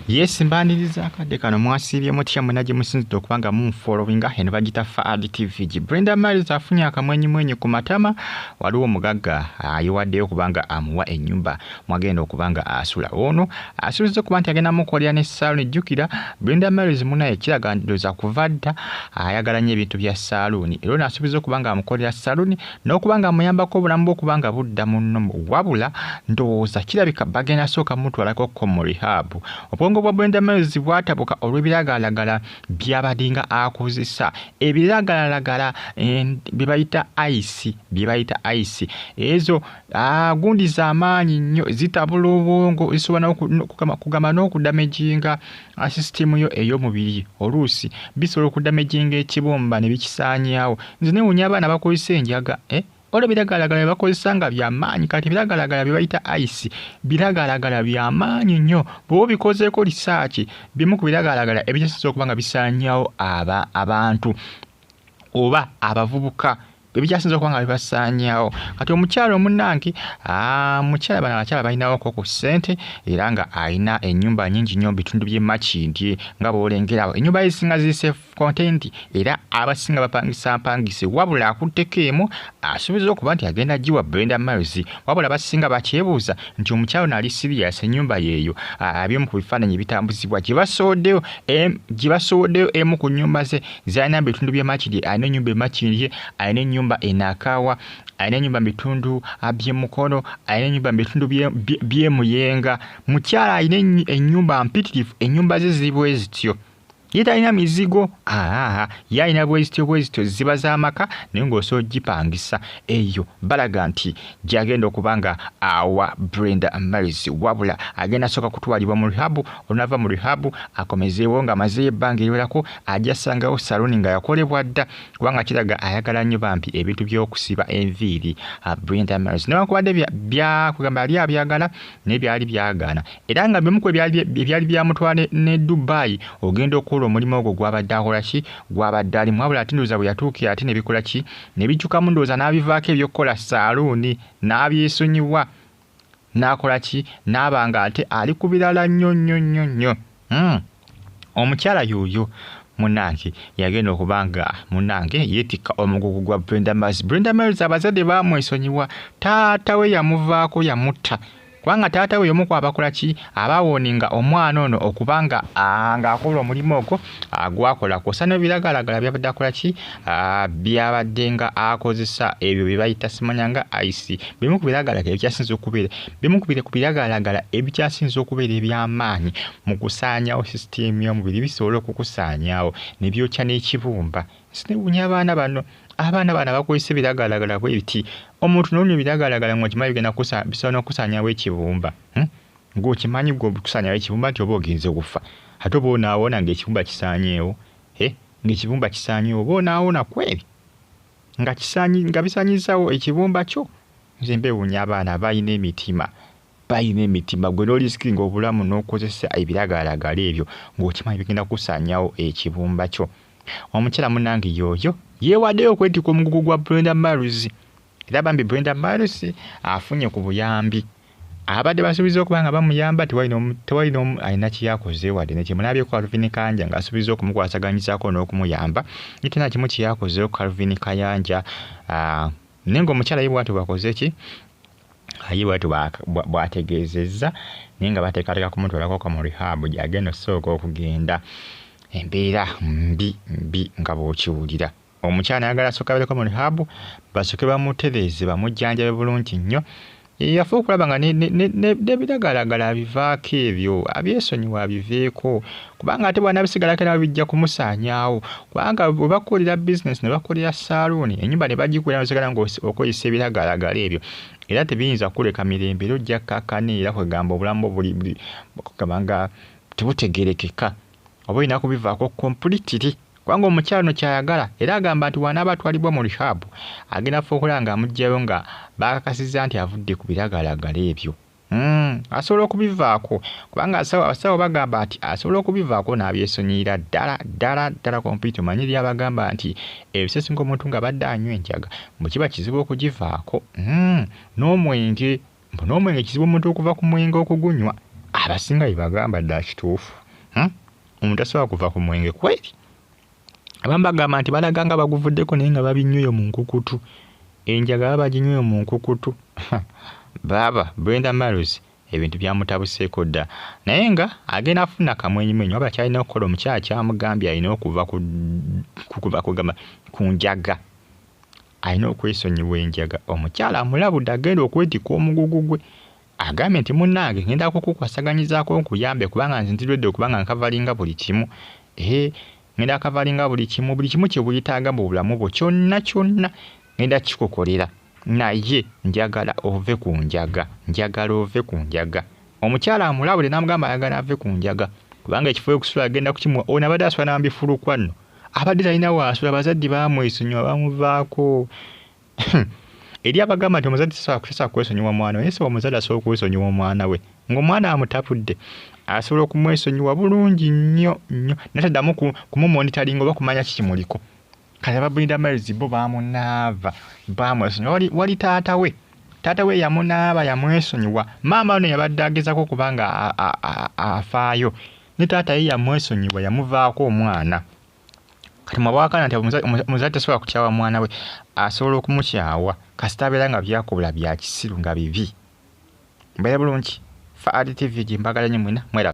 Yes, mbaniriza akadde kano. Mwasiibye mutya mwena gye musinzidde okuba nga munfollowinga? Eno bagita Faad TV. Gi Brenda Miles afunye akamwenyumwenyu ku matama. Waliwo omugagga ayiwaddeyo okuba nga amuwa ennyumba mwagenda okuba nga asula. Ono asuubiza okuba nti agenda mukolera ne saaluuni. Jjukira Brenda Miles munaye kiraga ndowooza kuva dda ayagala nnyo ebintu bya saaluuni, era ono asuubiza okuba nga amukolera saaluuni n'okuba nga amuyambako obulamu bwe okuba nga budda mu nnomo. Wabula ndowooza kirabika bagenda sooka mutwalako ko mu rehab. Obwongo bwa Brenda Miles bwatabuka olw'ebiragalalagala by'abadde akozesa, ebiragalalagala bye bayita ice, bye bayita ice ezo gundi z'amaanyi nnyo, zitabula obwongo, zisobola kugamba n'okudamaginga sisitimu yo ey'omubiri. Oluusi bisobola okudamaginga ekibumba ne bikisaanyaawo. Nze neewuunya abaana bakozesa enjaga, eh? Waliwo ebiragalalagala bye bakozesa nga byamaanyi. Kati ebiragalalagala bye bayita ice biragalalagala byamaanyi nnyo. Bw'oba obikozeeko research, bimu ku biragalalagala ebikyasinze okuba nga bisaanyaawo abantu oba abavubuka, ebikyasinze okuba nga bibasaanyaawo. Kati omukyala omunnange, mukyala, bano abakyala balinawoko ku ssente, era nga alina ennyumba nnyingi nnyo mu bitundu by'e Makindye nga bw'olengera awo. Ennyumba ye ezisinga ziri self contained era abasinga bapangisa mpangise, wabula akutteko emu asuubiza okuba nti agenda giwa Brenda Miles. Wabula abasinga bakyebuuza nti omukyala ono ali serious? Ennyumba yeeyo. Abyemu ku bifaananyi ebitambuzibwa gye basowoddeyo emu ku nnyumba ze z'alina mu bitundu by'e Makindye. Alina ennyumba e Makindye, alina ennyumba e Nakawa, alina ennyumba mu bitundu by'e Mukono, alina ennyumba mu bitundu by'e Muyenga. Mukyala alina ennyumba mpitirivu, ennyumba ze ziri bwe zityo. Ye talina mizigo, aa ye alina bwezityo bwezityo, ziba z'amaka naye ng'osobola ogipangisa. Eyo balaga nti gy'agenda okuba nga awa Brenda Miles, wabula agenda asooka kutwalibwa mu rehab. Olunava mu rehab akomezeewo ng'amazeeyo ebbanga eriwerako, ajja asangawo saluuni nga yakolebwa dda, kubanga kiraga ayagala nnyo bambi ebintu by'okusiba enviiri. Brenda Miles newankubadde byakugamba yali abyagala, naye byali byagaana, era nga bimu ku ebyali byamutwala ne Dubai ogenda okukola omulimu ogwo gwabadde akola ki, gwabadde alimu. Wabula ate ndowooza bwe yatuukira ate ne bikola ki, ne bikyukamu, ndowooza n'abivaako ebyokukola saaluuni n'abyesonyiwa, n'akola ki, n'aba nga ate ali ku birala nnyo nnyo nnyo nnyo. Omukyala y'oyo munnange yagenda okuba nga munnange yeetikka omugugu gwa Brenda Miles. Brenda Miles abazadde baamwesonyiwa, taata we yamuvaako yamutta, kubanga taata we y'omu ku abakola ki, abawooninga omwana ono okuba nga ng'akola omulimu ogwo gwakola, kw'ossa n'ebiragalalagala byabadde akola ki, byabadde nga akozesa, ebyo bye bayita simanya nga ice. Bimu ku biragalalagala ebikyasinze okubeera, bimu ku biragalalagala ebikyasinze okubeera eby'amaanyi mu kusaanyaawo sisitimu y'omubiri. Bisobola okukusaanyaawo ne byokya n'ekibumba. Sinewuunya abaana bano, abaana bano abakozesa ebiragalalagala bwe biti. Omuntu n'onywa ebiragalalagala ng'okimanyi bigenda bisobola n'okusaanyaawo ekibumba, Ng'okimanyi gwe okusaanyaawo ekibumba nti oba ogenze kufa, ate oba onaawona ng'ekibumba kisaanyeewo, ng'ekibumba kisaanyeewo, oba onaawona kweri nga kisaanyi nga bisaanyizaawo ekibumba kyo. Nze mbeewuunya abaana balina emitima, balina emitima. Gwe n'orisikinga obulamu n'okozesa ebiragalalagala ebyo ng'okimanyi bigenda kusaanyaawo ekibumba kyo. Omukyala munnange y'oyo yeewaddeyo okwetikka omugugu gwa Brenda Miles, era bambi Brenda Miles afunye ku buyambi. Abadde basuubiza okuba nga bamuyamba, tewali n'omu alina kye yakoze wadde nekimu. Nalabyeko Calvin Kayanja ng'asuubizza okumukwasaganyizaako n'okumuyamba, naye talina kimu kye yakozeewo Calvin Kayanja. Naye ng'omukyala ye bw'atyo bw'akoze ki, ye bw'atyo bw'ategeezezza, naye nga bateekateeka kumutwalako mu rehab gy'agenda okusooka okugenda. Embeera mbi mbi nga bw'okiwulira. Omukyala ayagala asooke abeereko mu rehab, basooke bamutereeze, bamujjanjabe bulungi nnyo. Yafa okulaba nga n'ebiragalalagala abivaako, ebyo abyesonyiwa abiveeko, kubanga ate bw'anaabisigalako era bijja kumusaanyaawo, kubanga bwe bakukolera bizinesi ne bakukolera saaluuni, ennyumba ne bagikuwa n'osigala ng'okozesa ebiragalalagala ebyo, era tebiyinza kukuleka mirembe, era ojja kkakkana, era kwegamba obulamu bwo buli kugamba nga tebutegeerekeka. Oba olina kubivaako completely, kubanga omukyala ono ky'ayagala, era agamba nti bw'anaaba atwalibwa mu rehab agenda kufa okulaba ng'amuggyayo nga baakakasizza nti avudde ku biragalalagala ebyo. Asobola okubivaako, kubanga abasawo bagamba nti asobola okubivaako n'abyesonyiyira ddala ddala ddala complete. Omanyi eri abagamba nti ebisesinga omuntu ng'abadde anywa enjaga mbu kiba kizibu okugivaako. N'omwenge, mbu n'omwenge kizibu omuntu okuva ku mwenge okugunywa. Abasinga bye bagamba ddala kituufu, Omuntu tasobola kuva ku mwenge kweri. Abamu bagamba nti balaga nga baguvuddeko naye nga babinyweyo mu nkukutu. Enjaga baba baginyweyo mu nkukutu. Baaba Brenda Miles ebintu byamutabuseeko dda naye nga agenda afuna kamwenyumwenyu wabula kyalina okukola omukyala kyamugambye alina okuva kugamba ku njaga, alina okwesonyiwa enjaga. Omukyala amulabudde agenda okwetikka omugugu gwe, agambye nti munnange ngenda kukukwasaganyizaako nkuyambe kubanga nze nzirwedde okuba nga nkavalinga buli kimu. Ngenda kavalinga buli kimu, buli kimu kye weetaaga mu bulamu bwo kyonna kyonna ngenda kikukolera, naye njagala ove ku njaga, njagala ove ku njaga. Omukyala amulabudde n'amugamba ayagala ave ku njaga kubanga ekifo ekusula agenda kukimuwa. Ono abadde asula n'ambifulukwa nno, abadde talina waasula, abazadde baamwesonyiwa bamuvaako. Eri abagamba nti omuzadde tasobola kwesonyiwa mwana we, naye si omuzadde asobola okwesonyiwa omwana we ng'omwana amutabudde asobola okumwesonyiwa bulungi nnyo nnyo nataddamu kumumonitaringa oba kumanya kikimuliko. Kati aba Brenda Miles bo bamunaaba bamwesonyiwa. Wali taata we yamunaaba yamwesonyiwa. Maama ono yabadde agezaako okuba nga afaayo ne taata ye yamwesonyiwa yamuvaako omwana. Kati mwabwakana nti omuzadde tasobola kukyawa mwana we, asobola okumukyawa kasita abeera nga byakola bya kisiru nga bibi. Mbeera bulungi. Faad TV gye mbagala nnyo mwenna mweraba.